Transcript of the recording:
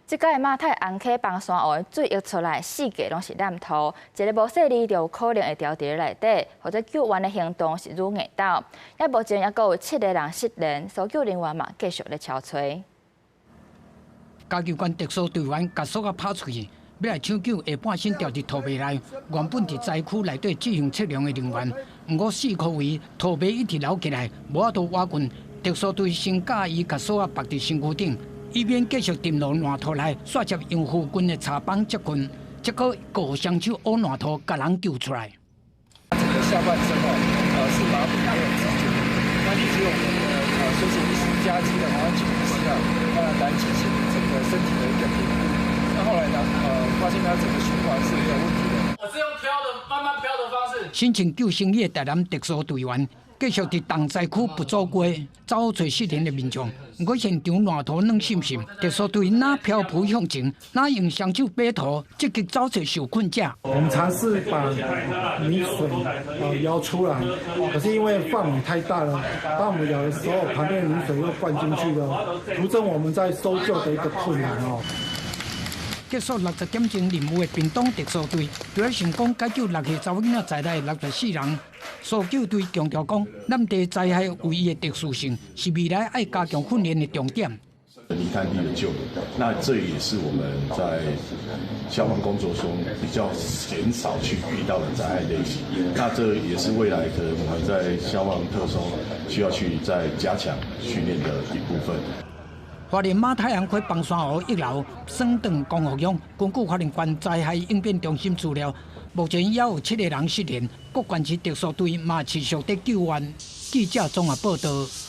這擺馬太鞍溪枋山湖的水溢出來，四界攏是爛塗，一个無細膩就有可能會牢佇咧內底，予這救援的行動是愈硬鬥。也目前猶閣有七个人失聯，搜救人員嘛繼續咧搜揣。嘉義縣特搜隊員共索仔拍出去，欲來搶救下半身牢佇塗糜內，原本佇災區內底進行測量的人員，毋過四箍圍塗糜一直流起來，無法度挖近。特搜隊先教伊共索仔縛佇身軀頂，以免繼續沉落爛塗內，煞接用附近的柴枋接近，結果閣雙手挖爛塗，共人救出來。整個下半身哦，是麻痹沒有知覺，那立即我們的隨行醫師加機的黃安全醫師啊，來進行整個身體的一個評估。那後來呢，發現他整個循環是沒有問題的。我是用飄的，慢慢飄的方式。申請救生衣的台南特搜隊員，繼續佇重災區不走過走揣失聯的民眾。毋過現場爛塗軟滲滲，特搜隊若漂浮向前，若用雙手擺塗，積極走揣受困者。我們嘗試把泥水舀出來，可是因為範圍太大了，當我們舀的時候，旁邊泥水又灌進去了，徒增我們在搜救的一個困難哦。結束60點鐘任務的屏東特搜隊，除了成功解救六歲查某囡仔在內64人，搜救隊強調講，濫地災害有伊的特殊性，是未來愛加強訓練的重點。泥灘地的救援，那這也是我們在消防工作中比較鮮少去遇到的災害類型。那這也是未來可能我們在消防特搜需要去再加強訓練的一部分。花蓮馬太鞍溪枋山湖溢流，損斷光復鄉。根據花蓮縣災害應變中心資料，目前猶有七个人失聯，各縣市特搜隊嘛持續佇救援。記者綜合報道。